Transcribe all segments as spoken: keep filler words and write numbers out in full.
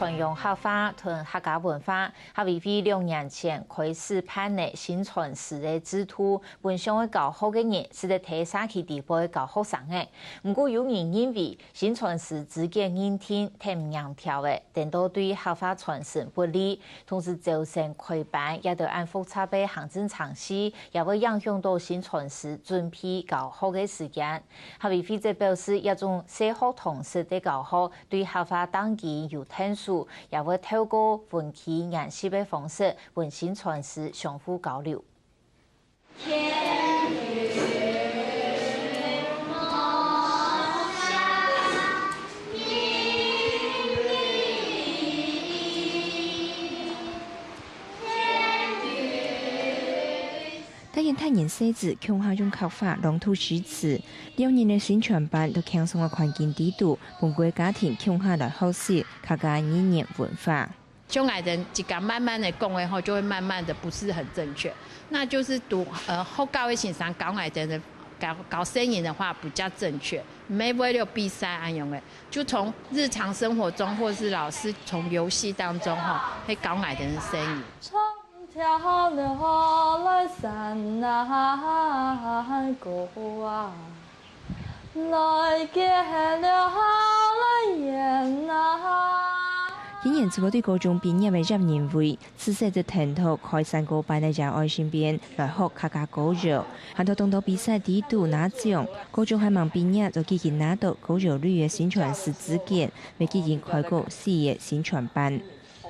傳揚客話同客家文化，客委會兩年前開始辦理薪傳師个制度，分享个教學个人，使得在社區裡背教學生仔。毋過有人認為，薪傳師資格認定忒嚴條了，顛倒對客話傳承不利，同時造成開辦這兜恁複雜个行政程序，也會影響到薪傳師準備教學个時間。客委會就表示，這種細學堂式个教學 對客話當然有天數，也會透過分區研習个方式，分薪傳師相互交流。大人大人細子共下用客話朗讀詩詞，六年个薪傳班在輕鬆个環境底肚，分各家庭共下來學習客家語言文化。像𠊎兜自家慢慢的講个吼，就會慢慢的不是很正確。那就是讀，呃，學校的先生教𠊎兜的，教，教細人的話比較正確，毋係為了比賽恁樣个，就從日常生活中，或是老師從遊戲當中吼，會教𠊎兜个細人。 今年初對高中畢業个葉仁偉，自細就跈到開山歌班个爺哀身邊來學客家歌謠，還在當多比賽底肚拿獎。高中還吂畢業，就已經拿到歌謠類个薪傳師資格，也已經開過四個薪傳班。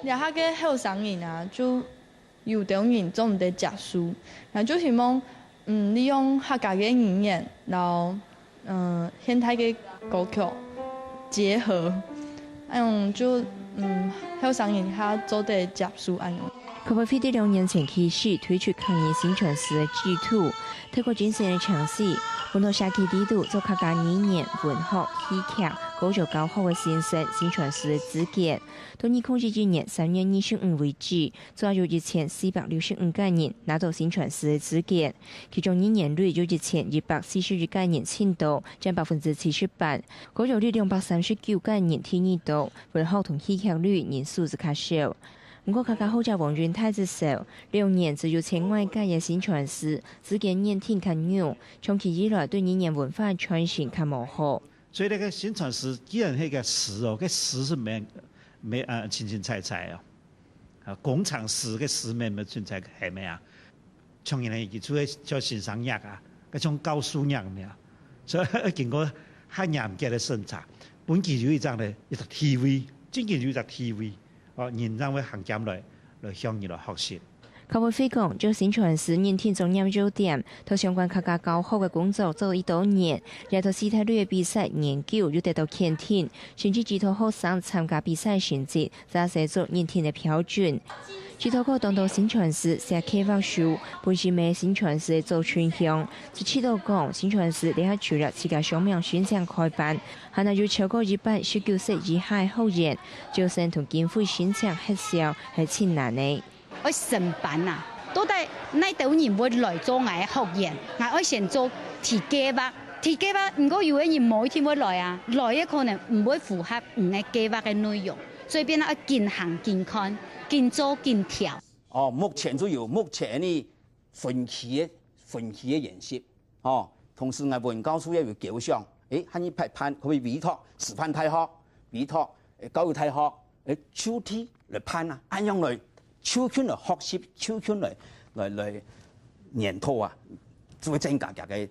這下个後生人啊，就 有兜人做毋得接受，𠊎就希望，嗯，利用客家个語言，然後，嗯，現代个歌曲結合，恁樣就，嗯，後生人較做得接受恁樣。客委會在兩年前開始推出客語薪傳師个制度，透過精選个程序，分到社區底肚做客家語言、文學、戲劇、歌謠教學个先生薪傳師个資格。到二零二一年三月二十五為止， 總有一千四百六十五個人拿到薪傳師个資格，其中語言類有一千一百四十一個人盡多，佔百分之七十八；歌謠類兩百三十九個人第二多，文學同戲劇類人數就較少。毋過，客家學者黃雲泰指出，兩年只有前外界个薪傳師資格認定較弱，長期以來對語言文化傳承較無好。所以，該个薪傳師既然係个師哦，該師係無，無，呃，清清彩彩哦。 啊，工程師个師乜無存在係無啊？像人呢，佢就係做先生業啊，該種教師業無啊？所以經過較嚴格个審查，分佢有一隻呢，一隻地位，真正有一隻地位，哦，人正會行兼來，來向佢來學習。客委會講，就薪傳師認定作業優點，同相關客家教學个工作做已多年，也同四大類个比賽研究有得到肯定，甚至指導學生參加比賽成績， 正係做認定个標準。指導過當多薪傳師寫計畫書，本身乜係薪傳師个周春香，就試著講，薪傳師這下除了自家上網申請開辦，還有超過一半十九歲以下个學員，招生同經費申請核銷係盡難个。愛審班啊，到底哪兜人會來做𠊎个學員？𠊎愛先做提計畫，提計畫，毋過有个人無一定會來啊，來个可能毋會符合你个計畫个內容。 所以變到愛緊行緊看，緊做緊調。哦，目前就有目前个分區个，分區个研習。哦，同時𠊎文教處也有構想，誒，還有辦，辦，可以委託師範大學、委託，誒，教育大學，誒，就地來辦啊，恁樣來就近來學習，就近來，來，來研討啊，就會增加佢个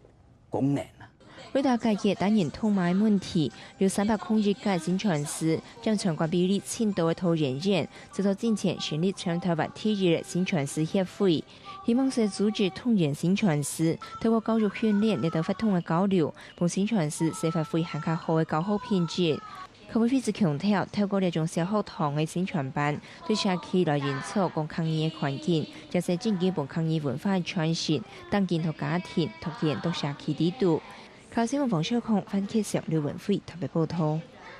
功能啊。 為了解決單人讀碼个問題，有三百空一個薪傳師，佔全國比例盡多个桃園縣，直到進前成立全台灣第一个薪傳師協會，希望係組織動員薪傳師，透過教育訓練這兜活動个交流，分薪傳師係發揮還較好个教學品質。客委會就強調，透過這種小學堂个薪傳班，對社區來營造講客語个環境，正係正經分客語文化傳承，帶進到家庭、讀研到社區裡肚。 客家新聞黃少康、范啟祥、劉文輝特別報導。